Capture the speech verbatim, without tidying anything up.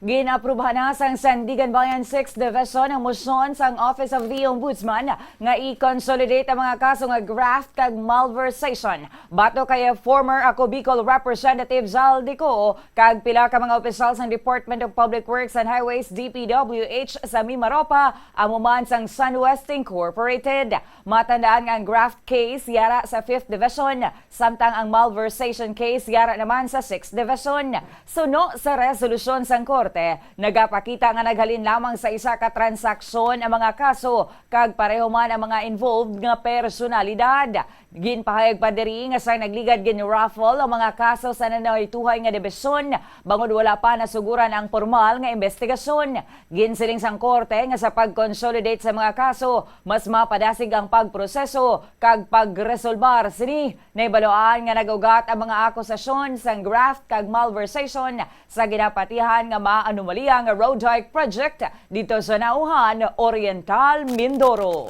Ginaaprubahan na sang Sandiganbayan Sixth Division ang motion sang Office of the Ombudsman nga i-consolidate ang mga kaso nga graft kag malversation batok kay former Ako Bicol Representative Zaldy Co kag pila ka mga opisyal sang Department of Public Works and Highways, D P W H, sa Mimaropa, amo man sang SunWest Incorporated. Matandaan nga ang graft case yara sa Fifth Division, samtang ang malversation case yara naman sa Sixth Division. Suno sa resolusyon sang korte, nagapakita nga naghalin lamang sa isa ka transaksyon ang mga kaso kag pareho man ang mga involved nga personalidad. Ginpahayag pa diri nga sang nagligad gin-raffle ang mga kaso sa nanaytohay nga dibisyon bangod wala pa nasuguran ang pormal nga imbestigasyon. Ginsiling sang korte nga sa pag-consolidate sa mga kaso, mas mapadasig ang pagproseso kag pagresolbar sini. Nahibaluan nga nag-ugat ang mga akusasyon sang graft kag malversation sa ginapatihan nga maanomalya nga road hike project dito sa Nauhan, Oriental Mindoro.